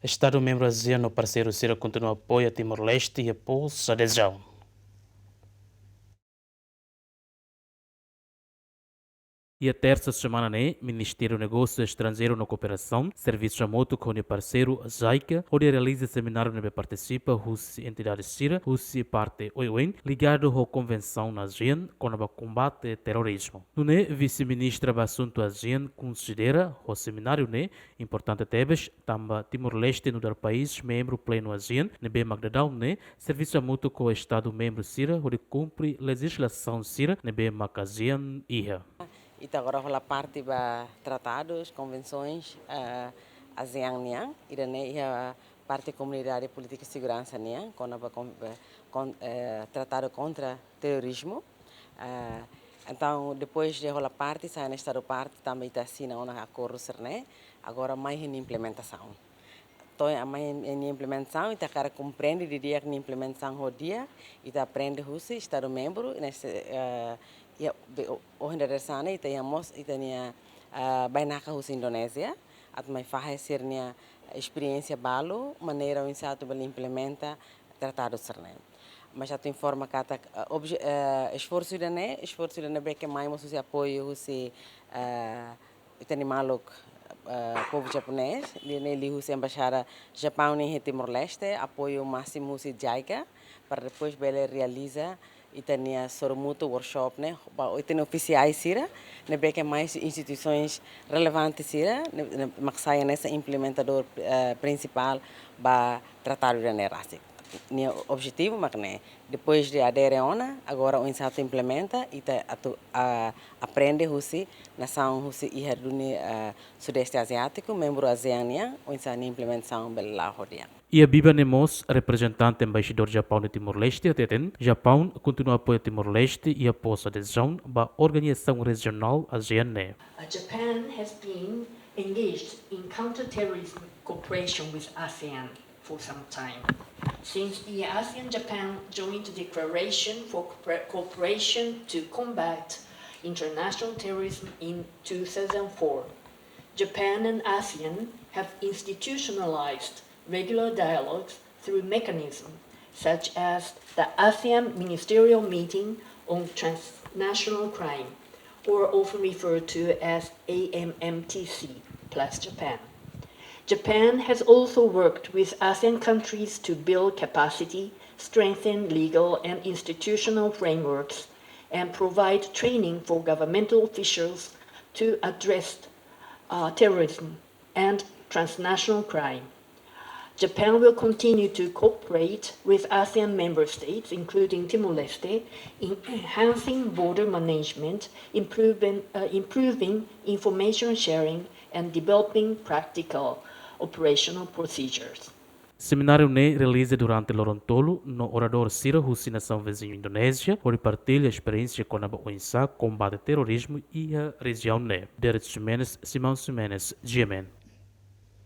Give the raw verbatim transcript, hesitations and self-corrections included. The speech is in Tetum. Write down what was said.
Estadu membru ASEAN no parseiru sira kontinua apoia Timor-Leste iha pós adezaun. Iha tersa semana ne'e, Ministériu Negósiu Estranjeiru no Kooperasaun servisu hamutuk ho nia parseiru JICA, hodi realiza semináriu ne'ebé partisipa husi entidade sira husi parte oioin, ligadu ho Konvensaun ASEAN kona-ba kombate terrorizmu. Nune'e, Vise-Ministra ba Asuntu ASEAN konsidera ho semináriu ne'e importante tebes, tanba Timor-Leste nu'udar país membru plenu ASEAN, ne'ebé mak daudaun ne'e servisu hamutuk ho Estadu membru sira hodi kumpre lejizlasaun sira ne'ebé mak ASEAN iha. Ita agora hola parte ba tratadus, konvensoens, eh, ASEAN nian, ida-ne'e iha parte Komunidade Polítika Seguransa nian, kona-ba kon-, eh, kon-, eh, tratadu kontra terrorizmu. Eh, entaun, depois de hola parte, sai ona estadu parte, tanba ita asina ona akordu sira-ne'e, agora mai iha nia implementasaun. To'o mai iha nia implementasaun, ita hakarak komprende didi'ak nia implementasaun ho di'ak, ita aprende husi estadu membru, neste, eh, iha, be-, o-, ohin dadeer-saan ne'e, ita iha mós, ita-nia, eh, bainaka husi Indonézia, atu mai fahe sira-nia esperiénsia balu, maneira oinsá atu bele implementa tratadu sira-ne'e. Mas atu informa katak, eh, obje-, eh, esforsu ida-ne'e, esforsu ida-ne'ebé ke mai mós husi apoiu husi, eh, ita-nia maluk, eh, povu japonés, liuliu husi Embaixada Japaun iha Timor-Leste, apoiu másimu husi JICA, para depois bele realiza ita-nia sorumutu workshop ne'e, ba ita-nia ofisiais sira, ne'ebé ke mai instituisoens relevante sira, ne'e, ne'e mak sai hanesan implementadór, eh, prinsipál ba tratadu ida-ne'e rasik. Nia objetivu mak ne'e, depois de adere ona, agora oinsá atu implementa, ita atu, ah, aprende husi nasaun husi iha duni, ah, Sudeste Aziátiku, membru ASEAN nian, oinsá nia implementasaun bele la'o ho di'ak. Iha biban ne'e mós, reprezentante Embaixadór Japaun iha Timor-Leste hateten, Japaun kontinua apoia Timor-Leste iha pós adezaun ba organizasaun rejionál ASEAN ne'e. Uh, Japan has been engaged in counterterrorism cooperation with ASEAN for some time. Since the ASEAN-Japan Joint Declaration for Cooper-, Cooperation to Combat International Terrorism in two thousand four, Japan and ASEAN have institutionalized regular dialogues through mechanisms such as the ASEAN Ministerial Meeting on Transnational Crime, or often referred to as A M M T C plus Japan. Japan has also worked with ASEAN countries to build capacity, strengthen legal and institutional frameworks, and provide training for governmental officials to address, uh, terrorism and transnational crime. Japan will continue to cooperate with ASEAN member states, including Timor-Leste, in enhancing border management, improving, uh, improving information sharing, and developing practical operational procedures. Semináriu ne'e realiza durante loron tolu no oradór sira husi nasaun viziñu Indonézia, hodi partilla esperiénsia kona-ba oinsá kombate terrorizmu iha rejiaun ne'e. Derek Ximenes, Simão Ximenes, G M N.